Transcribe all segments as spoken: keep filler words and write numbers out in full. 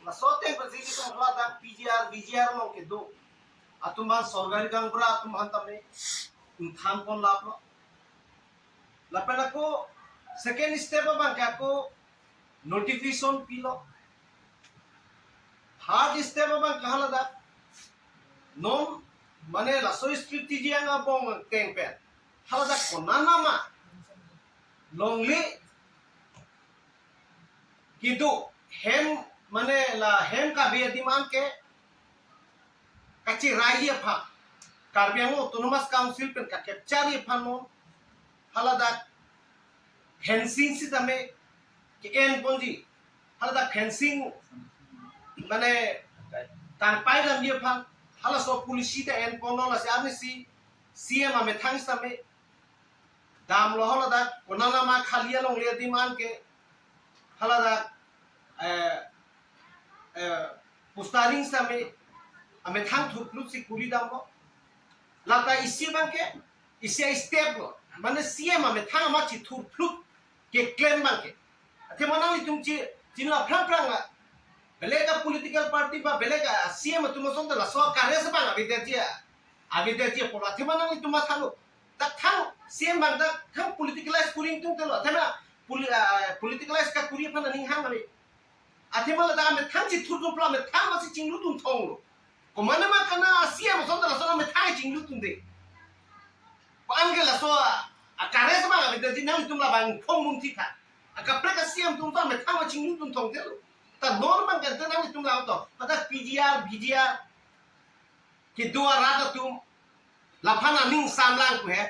Laso ateng pensi itum haladak P G R, V G R along kedo atum aphan, sorkari gaonbura atum aphan tame ingthan ponlaplo. Lapen ako second step abang ke ako notification pilo. Third step abang ke haladak non mane laso strategy angbong ateng pen haladak konat nama longle kedo hem mane la hem kave adim an ke kacheraiji aphan, Karbi Anglong Autonomous Council pen ka-capture-ji aphan non haladak fencing sitame ke-en ponji, haladak fencing mane tangpai damji aphan halaso policy ta en ponlo. Lasi arnisi C M amethang sitame damlo, haladak konat nama khali alongle adim an ke haladak eh, eh, postering sitame amethang thurphlut si kuri damlo. Lata isi abang ke isi a-step lo, mane C M amethang amat chithurphlut keklem abang ke. Athema nanglitum chi chinilo aphrang phrang a belek a-political party ba belek a-C M atum ason ta laso a-courage abang avedetji, avedetji apor. Athema nanglitum mathalo, dak thang C M abang dak thang politicalize kuri ingtungtelo. Athema poli-, ah, politicalize kakuri aphan aning hang ave. Athema ladak amethang chithurdunlo, amethang amatsi chinglutunthonglo. Komatne ma kana C M ason ta laso amethang chinglutunde. Ko-an ke laso a, a-courage abang avedetji, nanglitum labang ingthong munthi tha. Akaprek a-C M atum ta amethang amat chinglutunthongtelo. Ta non abang ke nanglitum la to, pada P G R, V G R kedo arat atum laphan aning samlang ku he.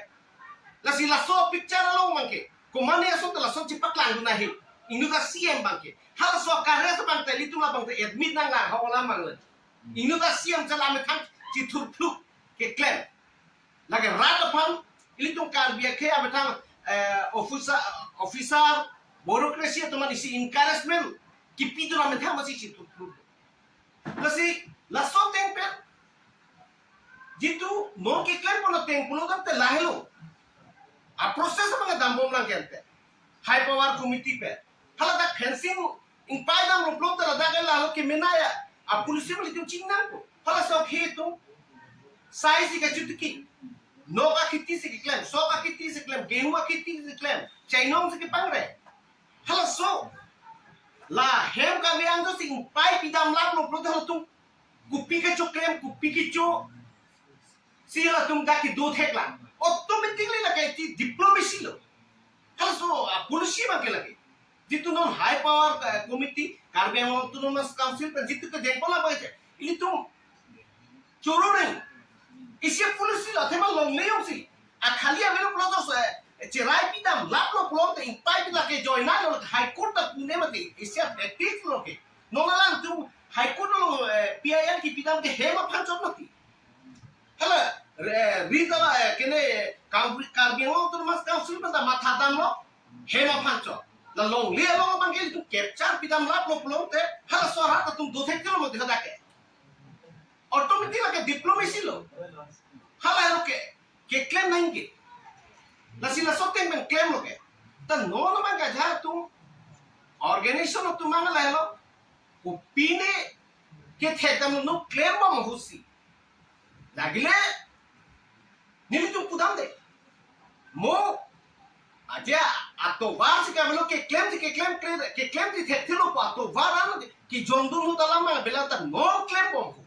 Lasi laso picture along abang ke komatne ason ta lason chipaklangdun ahe. Inut a-C M abang ke halaso a-courage abang ta ilitum labang ta admit nanglang, ha olam abang le. Inut a-C M chala amethang chithurphlut keklem. Lake rat aphan ilitum Karbi akhei amethang eh, officer, officer, bureaucracy atum aphan isi encouragement kipidun amethang amatsi chithurphlut. Lasi laso ateng pen jitu non keklem pon ateng pulo tangte lahelo. A-process abang dambom lang gente. High power committee pen haladak fencing ingpai damlo pulote ladak lahelo kemenei a-policy ilitum chingnangpo. Halaso akhei atum sai si kachotiki, nok akheti si keklem, sok akheti si keklem, gehu akheti si keklem, chainong si kepangre. Halaso la hem kave anjo si ingpai pidamlaplo pulote halatum kopi kecho klem, kopi kecho si halatum dak kedo thek lang. Automatically lake iti diplomacy lo. Halaso a-policy abang ke lake. Jitu non high power eh, committee, Karbi Anglong Autonomous Council pen jitu kedeng pon abang ke ilitum choro reng. Isi a-policy lo, athema longle jongsi akhali avelo pulo to, eh, cherai pidamlaplo pulote ingpai pidam ke join lo, High Court ta pune mati. Isi a-tactic lo ke. Non alangtum High Court along eh, P I L kipidam ke hem aphan chot mati. Hala, eh, ri ta la, eh, kene, eh, Karbi, Karbi Anglong Autonomous Council pen ta matha damlo, hem aphan chot. La longle along abang ke ilitum capture pidamlaplo pulote, halaso arat atum do thekthelo mati hadak ke. Automatic lake diplomacy lo. Hala lo ke, keklem nangji. Lasi laso ateng pen klemlo ke. Ta non abang ke ajahak atum, organization atum abang lahelo. Kopine kethek damlo, non klembom ahut si. Lagile nelitum pudamde. Mo aja atovar si kavelo, keklem si keklem, keklem si thekthelo pu atovar an kejongdun ahut alam abela ta non klembom ahut.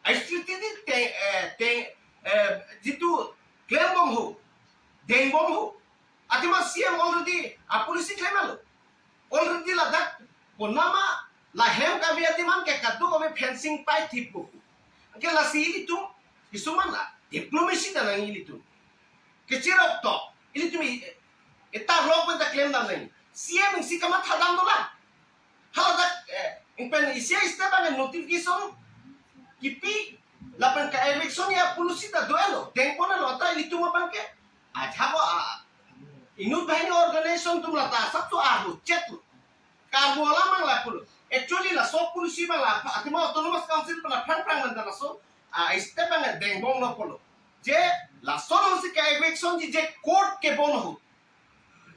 Ai street ti te, eh, te, eh, jitu klembom ahut, dengbom ahut. Athema C M already a-policy klemlo. Already ladak konat ma la hem kave adim an ke kadokave fencing pai thip po. Anke lasi ilitum isuman la diplomacy ta nangji ilitum. Kechirok to ilitum i, eta rok pen ta klem dam nangji. C M isi kamatha dam dolang. Haladak eh, ingpen isi a-step abang notification kipi lapen ka-eviction a-policy ta do-etlo, deng pon-etlo, ta ilitum abang ke ajahak a inut banghini organization atum la ta asap tu arlo chet lo. Karbo alam abang la pulo. Actually laso policy abang la athema Autonomous Council pen aphrang phrang anta laso a-step abang dengbomlo pulo. Je lason ahut si ka-eviction ji je court kebon ahut,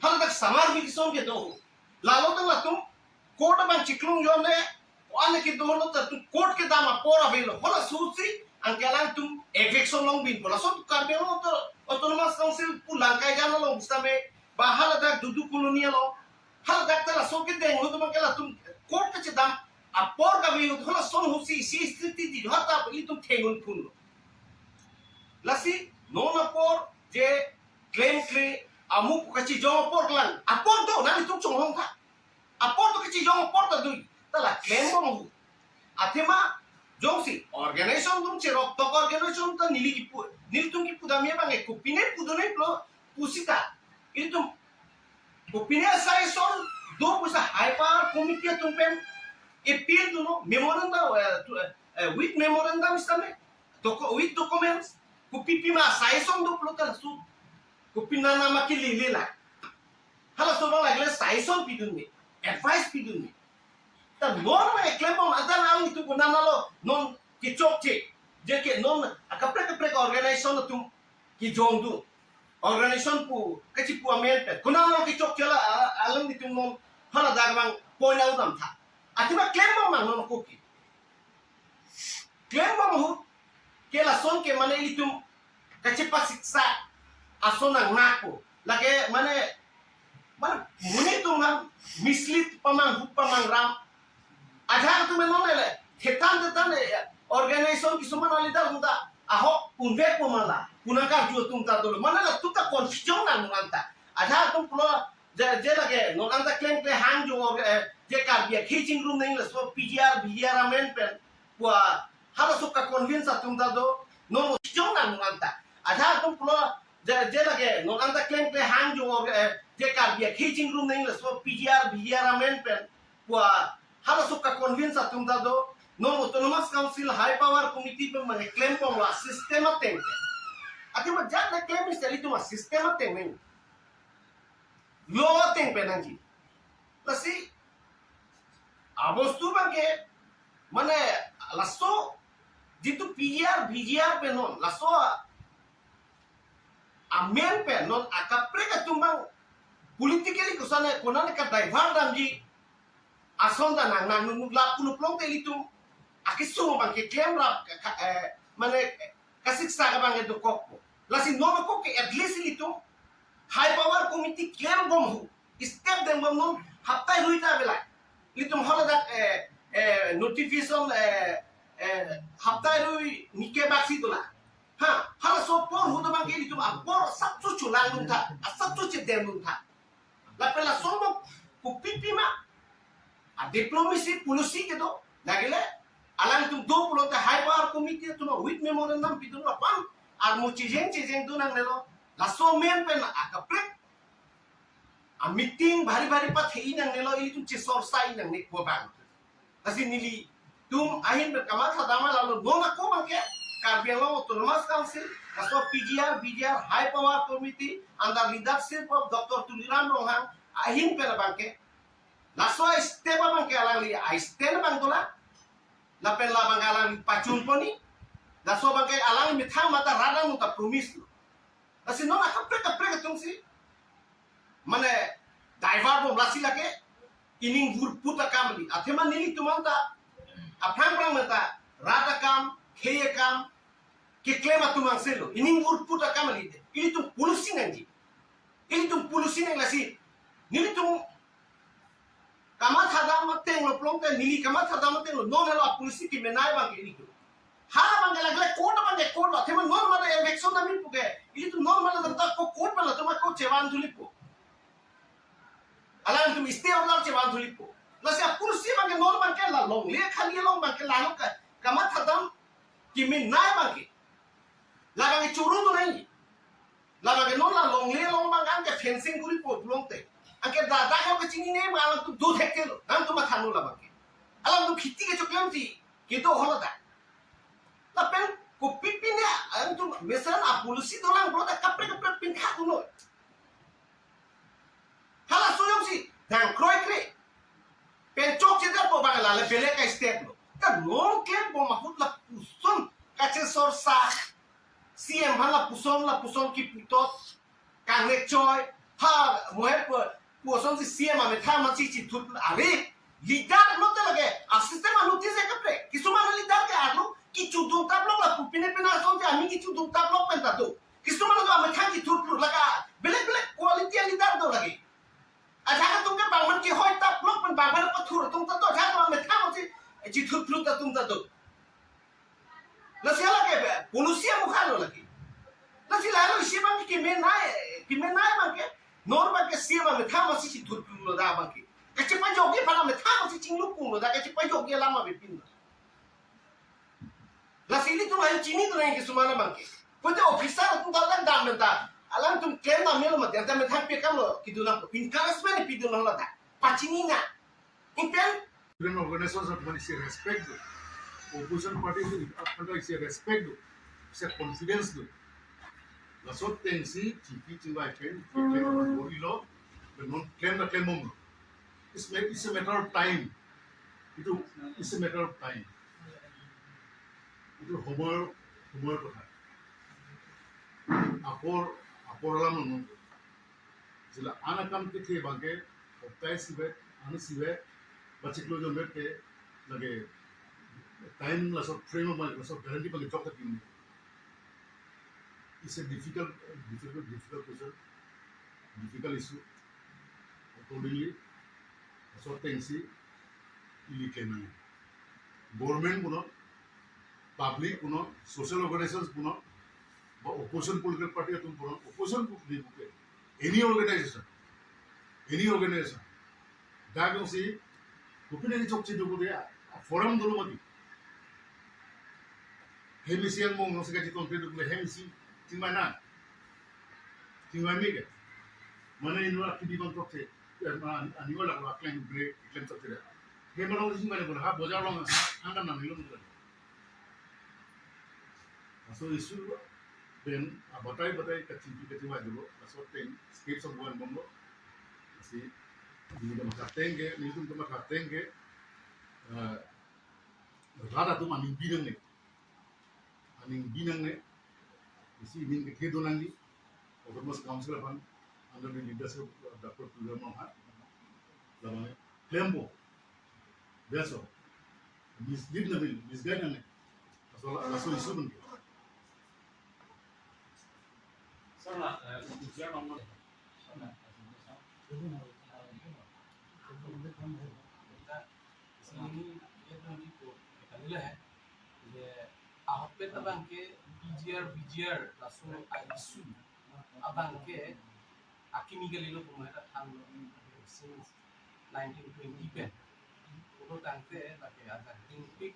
haladak summer vacation kedo ahut, lalo tang latum court abang chiklung jone Ane kedo lo ta tu court kedam apor avelo. Halaso si anke alangtum eviction longbinpo. Laso Karbi Anglong Auto-, Autonomous Council pu lang kai jam along sitame, ba haladak Dudu Colony along, haladak ta laso kedeng ahut abangke latum court kachedam apor kave ahut, halason ahut si isi sthiti di hata ilitum thengun phunlo. Lasi non apor je klemkle amu kachijong apor lang. Apor do, nanglitum chonghong tha. Apor do kachijong apor ta dui. Ta la klembom ahut, athema jongsi organization atum cherok tok organization ta neli kipu, nelitum kipu damji abang e kopine pudunlo pusita, ilitum kopine suggestion do pusi High Power Committee atum pen appeal dunlo, memorandum, eh, tu, eh, with memorandum sitame, docu-, with documents, kopi pima suggestion do pulo ta laso, kopi nana ma kelelela. Halaso abang lagile suggestion pidunme, advice pidunme. Ta non ma eklembom anta nanglitum konatlo non kechokche, je ke non akaprek kaprek organization atum kijongdun, organization pu kachipu amen pen konatlo kechokche la, a-, alanglitum non haladak abang point out dam tha. Athema klembom abang non kopi klembom ahut ke lason ke mane ilitum kachepasiksa ason nangnakpo. Lake mane, mane monit atum aphan mislead pamanghu pamangram. Ajahak atum non ele thetan thetan, eh, organization kisuman a-leader atum ta ahok unvekpo ma la, punangkarju atum ta dolo. Mane latum ta confusion nang anta. Ajahak atum pulo je, je lake non anta klemkle hangjo, eh, je Karbi akhei chingrum nangji laso P G R, V G R amen pen pu, halaso ka-convince atum ta do, non chong nang anta. Ajahak atum pulo je, je lake non anta klemkle hangjo, eh, je Karbi akhei chingrum nangji laso P G R, V G R amen pen pu, halaso ka-convince atum ta do, non Autonomous Council High Power Committee pen mane klembomlo system ateng. Athema jat le klem isi ilitum system ateng nang, law ateng pen nangji. Lasi abostu abangke mane laso jitu P G R, V G R pen non laso amen pen non akaprek atum abang politically kosane konane ka-divert damji ason ta nang nang nunuk lapu nu plong te ilitum akesung abangke klemrap ka, ka, eh, mane kasiksa abangke dokokpo. Lasi non kok ke at least ilitum High Power Committee klembom ahut, step dembom non hapta rui ta bela. Ilitum haladak, eh, eh, notification, eh, eh, hapta rui nike baksi dola. Ha, halaso apor ahut abangke ilitum apor asapso cholangdun tha, asapso chedemdun tha. Lapen lason mo kopi pima a-diplomacy policy kedo, lagile alangtum do pulote High Power Committee atum with memorandum pidun lapen armu chijeng chijeng dun nangnelo. Laso amen pen akaprek a-meeting bhari bhari pathei nangnelo, ilitum chesorsai nangne ko abang. Lasi nelitum ahin pen kamatha dam lalo non ako abangke Karbi Anglong Autonomous Council, laso P G R, V G R, High Power Committee under leadership of Doctor Tuliram Ronghang ahin pen abangke laso step abangke alangli a-stand abang dolang. Lapen labangke alangli pachun pon-i. Laso abangke alangli methang mata radang muta promise lo. Lasi non akaprek kaprek atum si mane divert bom, lasi lake ining hurput akam li. Athema nelitum anta aphrang phrang mata rat akam, khei akam keklem atum angselo. Ining hurput akam li. Ilitum policy nangji. Ilitum policy nang, lasi nelitum kamatha dam ateng lo plong te, neli kamatha dam ateng lo, non helo a-policy kemenei abangke ilitum. Ha abangke lagle court abangke court lo, athema non mane eviction damji puke ilitum non mane dam ta ko court pen latum ako chevan thulipo. Alangtum stay order chevan thulipo. Lasi a-policy abangke non abangke la longle khali along abangke la lo ka, kamatha dam kemenei abangke. Labangke choro tu nai. Labangke non la longle along abang anke fencing kuri po pulote, anke dada ke kachinine ma alangtum do thekthe lo, nangtum matha non labangke. Alangtum kheti kechoklemsi kedo haladak. Lapen kopi pine alangtum mesen a-policy dolang pulote kaprek kaprek pin kha kuno. Halaso jongsi dang kroikre pen chokche det po abang lale belek a-step lo. Ta non klembom ahut lapuson kachesorsa, C M aphan lapuson lapuson kiputot, kangnek choi, ha, mohet po, puson si C M amethang amatsi chithut, are leader lote lake a-system anu Tum tablok pen ta do. Kisuman atum amethang chithurphlu lake. Belek belek quality a-leader do lake. Ajahak atum ke bangman kehoi tablok pen bangman pathur atum ta do. Ajahak atum amethang si chithurphlu ta atum ta do. Lasi lake be, kono isi amukha lo lake. Lasi lalo isi abang kemenei, kemenei abang ke, non abang ke isi abang methang si chithurphlu lo da abang ke. Kachepajokji aphan methang si chinglukung lo da, kachepajokji alam abang pin lo. Lasi ilitum ahin chinidun nangji kisuman abang ke. Pute officer atum ta dam dam ta. Alangtum klem dam melo mati, anta methang pi akam lo, kedun nang encouragement pidun nang lo ta. Pachini nang. Ingpen. Student organization atum aphan isi respect do. Opposition party atum aphan isi respect do. Isi confidence do. Laso ateng si chingki chingvai pen, pen, pen, bori lo, pen non klem ta klembom lo. It's ma-, it's a matter of time. Itu, it's a matter of time. Itu homoyor, homoyor kotha. Apor, apor alam lo. Jila an akam kethe abang ke, hopta isi vet, an isi vet, ba chiklo jom vet ke, lake time laso frame of mind, laso guarantee abang ke jok ta pini. It's a difficult, difficult, difficult question, difficult issue. Accordingly, laso ateng si ili klem nang. Government punon, public punon, social organizations punon, ba opposition political party atum punon, opposition pu-, di buke. Any organization, any organization. Dak jongsi, kopine chokche do kote, forum dolo mati. Hem isi angbong jongsi kachitongte do kote, hem isi chingvai nang. Chingvai me ke. Mane inut akimi bang chokche. Eh, ma, aningol lak lak klem bre, klem chokche. Hem along isi mane bola, ha, bojar along, ha, hang kan nang ilong. Laso issue pen abatai batai kachingki kachingvai dolo, laso ateng skip song buan bomlo. Lasi, nelitum kamatha ateng ke, nelitum kamatha ateng ke, eh, rat atum aning bi nangne. Aning bi nangne. Isi aning kethe do nangji. Autonomous Council aphan under the leadership of Doctor Tuliram Ronghang. Labang klempo. That's all. Mislead nangji, misguide nangji. Laso, laso issue nangji. Sir, na, eh, ujian nomor. Sir, na, ini, ini itu, kita nilai, ya. Je ahokpet abang ke P G R, V G R, laso a-issue abang ke akimi kalilo pu mata thanlo since nineteen twenty pen. Pulo tangte lake ajak dingpik.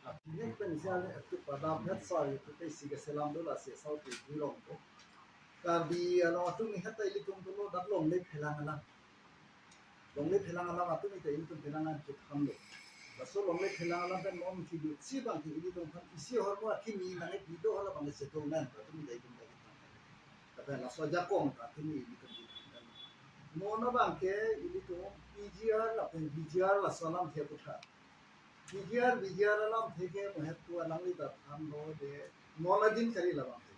Nek pen isi ale etu pada phet sa etu te isi keselam do lasi sau ti bilong ko. Karbi along atum ni heta ilitum dolo dak longle phelang alam. Longle phelang alam atum ita ilitum phelang an chetham lo. Laso longle phelang alam pen non kibi si abang ke ilitum aphan isi ahormu akimi nangji do hala abang settlement atum ita ilitum dak. Tapi laso ajakong ta akimi ilitum chetham. Non abang ke ilitum P G R lapen V G R laso alamthe aphuthak. P G R, V G R alamthe ke mohet tu alangli ta thanlo de non adin kali labang the.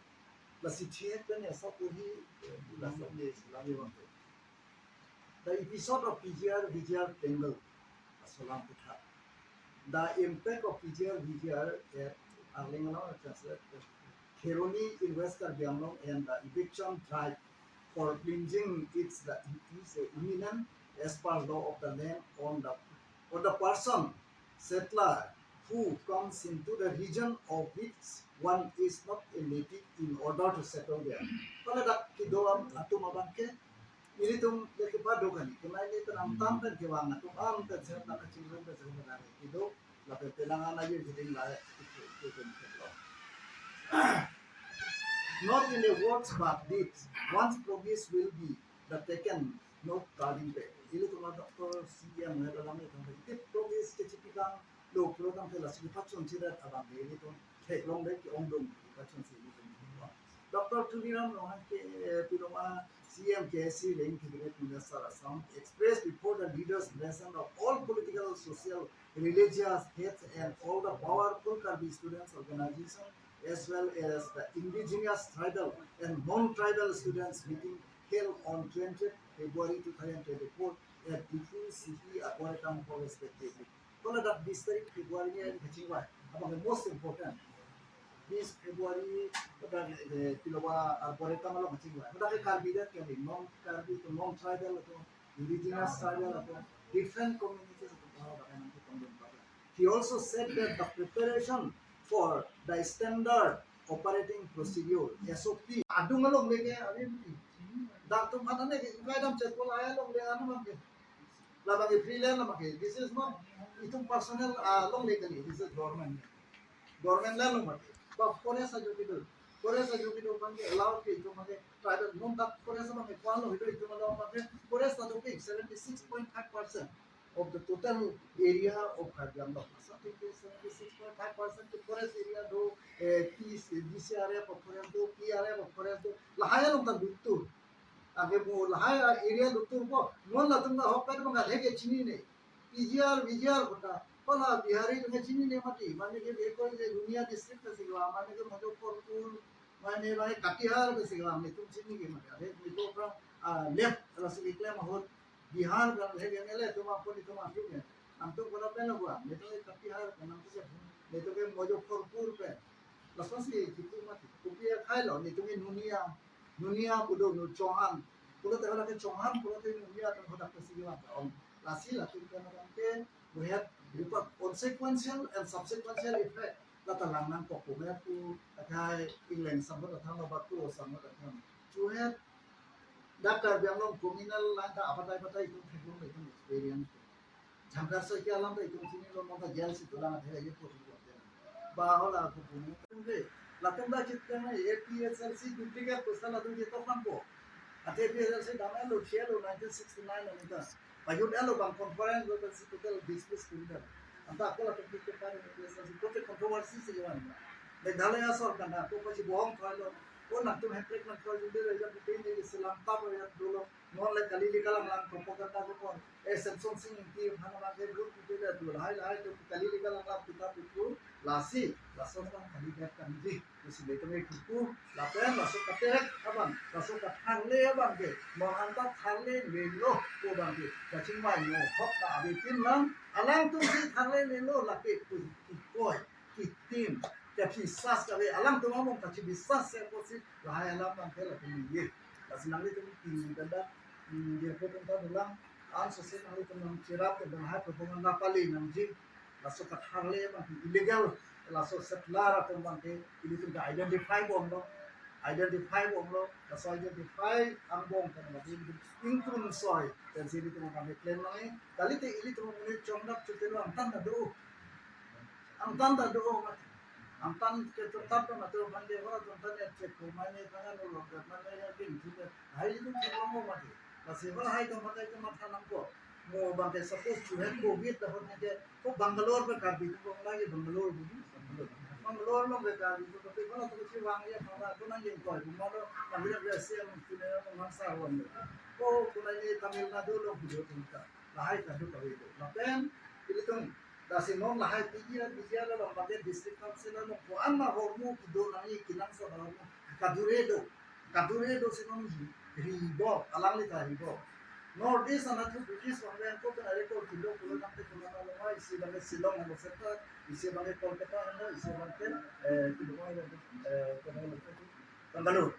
Lasi thek pen ya sa puri, eh, laso le selam abang the. The episode of P G R, V G R tangle. Laso alam aphuthak. The impact of P G R, V G R at Arleng along, Kheroni in West Karbi Anglong and the eviction drive for plunging its the, is the imminent as per law of the land on the, on the person settler who comes into the region of which one is not a native in order to settle there. Pada dak kedo atum abang ke, ilitum leke pado kali, kemai ni tenang tam pen kevang atum am pen sehat na kachingrum pen sehat na kedo, lapen penang ana yun hiding la, itu, itu, itu, itu. Not in the words but deeds. Once promise will be the taken, no turning back. Ilitum a Doctor C M hela lam ilitum ite promise kechipikang lo pulo tangte lasi pachun chirat abang ke ilitum theklong le ke-ongdung pachun si ilitum. Doctor Tuliram Ronghang ke, eh, piloma C M K A C Leng Cabinet Minister Assam expressed before the leaders present of all political, social, religious heads and all the powerful Karbi students organization as well as the indigenous tribal and non-tribal students meeting held on twentieth February two thousand twenty-four at Diphu, Sipi, Akwa Kangpur respectively. Pada dak bis tarik February ni kachingvai, abang most important. Bis February, pada, eh, pilowa arboretum along kachingvai. Pada ke Karbi det kali, non Karbi atum, non tribal atum, indigenous tribal atum, different communities atum, pada ke nangtum pangdun pada. He also said that the preparation for the standard operating procedure, S O P, adung alongle ke, I mean, dak atum mana ne ke, kadam chetpon aya alongle anu mangke. Labang ke freelance labang ke. This is not itum personal, ah, alongle kali. This is government. Government la along mati. Ba forest ajo kedo. Forest ajo kedo mangke allow ke itum mangke private non dak forest mangke kuan lo kedo itum along mangke forest ajo ke seventy six point five percent of the total area of Karbi Anglong. Something ke seventy six point five percent ke forest area do, eh, P C, D C R F of forest do, P R F of forest do. Lahai along ta dutu. Anke mo lahai area dutu po. Non latum ta hok pet bang adhe ke chinine. P G R, V G R kota. Hala Bihari atum ke chinine mati. Mane ke beko je Nunniah district pensi kelang, mane ke Muzaffarpur, mane, mane Katihar pensi kelang, netum chini ke mati. Adhe netum aphrang, ah, left, lasi keklem ahut Bihar abang lake M L A atum apon itum atum ya. Nangtum kola pen lo gua, netum ke Katihar pen, nangtum ke, netum ke Muzaffarpur pen. Lasonsi kipu mati. Kopi akhai lo, netum ke Nunniah, Nunniah pu do, nu Chauhan. Pulote hala ke Chauhan, pulote Nunniah atum hadak pensi kelang on. Lasi latum pen abang ke, we have, we have consequential and subsequential effect. Lata lang nangkok pume pu, akhai ingleng sambat athang lo batu sambat athang. Chuhet, dak Karbi Anglong communal lang ta apatai patai itum theklong itum experience. Jangkar Soi ke alam ta itum chinilo, non ta jail si dolang athe ye putri ko. Ba hala ko pume. Latum ta chit kang A P H L C duplicate poisa latum je tokang ko. Athe A P H L C dam elo, chelo nineteen sixty nine anita. Pajut elo bang conference lo pensi total dismiss kuri dam. Anta ako latum ke kepar ni biasa si kote controversy si jalan. Meghalaya sorkar na ko pasi bohong thoi lo. Ko nangtum hemprek nang thoi jumbe reja putri ni selam tap ya dolo. Non le kali le kalang lang propaganda ko kon. Eh, Samson Sing Ingti aphan abang ke group putri le dolo. Lahai lahai atum kali le kalang lang kita putri. Lasi, lason abang kali le kangji. Isi le kami kuku, lapen laso katerek abang, laso katharle abang ke, mo anta tharle lelo ko abang ke, kachingvai mo hok ta ave tin lang, alangtum si tharle lelo lake pu kikoi, kitim, kachisas kave, alangtum among kachibisas se ko si, lahai alam abang ke latum ye. Lasi nanglitum tinggi kanda, hmm, dia ko tum ta dolang, ansose nanglitum nangcherap ke, lahai propaganda pali nangji, laso katharle abang ke illegal, laso settler atum abang ke ilitum ke identify bomlo, identify bomlo, laso identify angbong ke abang ke ilitum ingkung soi, pensi ilitum abang ke claim nangji, kalite ilitum amonit chongdap chutelo angtan ta do, angtan ta do, angtan ke chongdap ta mate abang ke ora chongdap ya check ko mane tangan ulo mane ya gin chute, hai ilitum theklong bomlo mati. Lasi hala hai atum hatai atum matha nangkok. Mo abang ke suppose chuhet covid dahon ke ko Bangalore pen Karbi atum lagi Bangalore budi. Bangalore along ke Karbi atum tapi hala atum si vang ya hala atum nang jeng koi. Mo lo nang jeng ya siam chune mo nang sa wan. Ko kuna ni Tamil Nadu along budi atum ta. Lahai ta do kave do. Lapen ilitum lasi non lahai P G R, P G R along abang ke district council along ko ama hormu kedo nangji kenangsot ahormu kadure do. Kadure do si non ri, ri bo, alangli ta ri bo. North East anatthu British Congress ko pen are ko kindo pulo tangte kuna na lo isi abang ke Shillong alo sector, isi abang ke Kolkata alo, isi abang ke, eh, kindo, eh, Bangalore.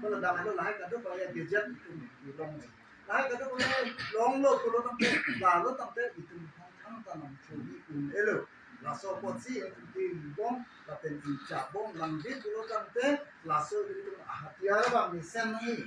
Kalau dah kalau lahai kadokave gadget itum long. Lahai kadokave longlo pulo tangte, lalo tangte itum thang thang ta nangcholi un-elo. Laso apotsi itum ke bom, lapen incha bom langdit pulo tangte, laso itum ahathiar abang mesen nangji.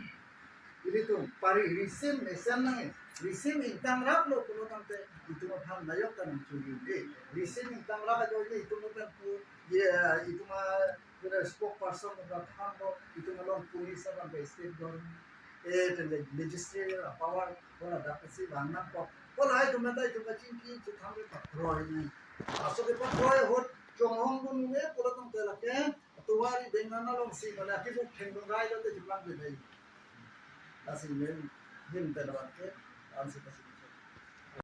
Ilitum pari risim mesen nangji. Risim ingtangraplo pulo tangte, itum aphan nayok ta nangcholi un-e. Risim ingtangrap ajoine itum aphan pu, ye, itum a, kena spokesperson abang thanlo, itum along police abang ke state government, eh, the leg-, legislative power, hala dak si bang nangkok. Hala itum ta itum kachingki chethang ke pakroi ni. Laso ke pakroi ahut chonghong dun ne pulo tangte lake, tuwari dengan along si mane kibuk thengdung rai lote chiplang de dei. Lasi men, hin te lawan ke, ansi pasi.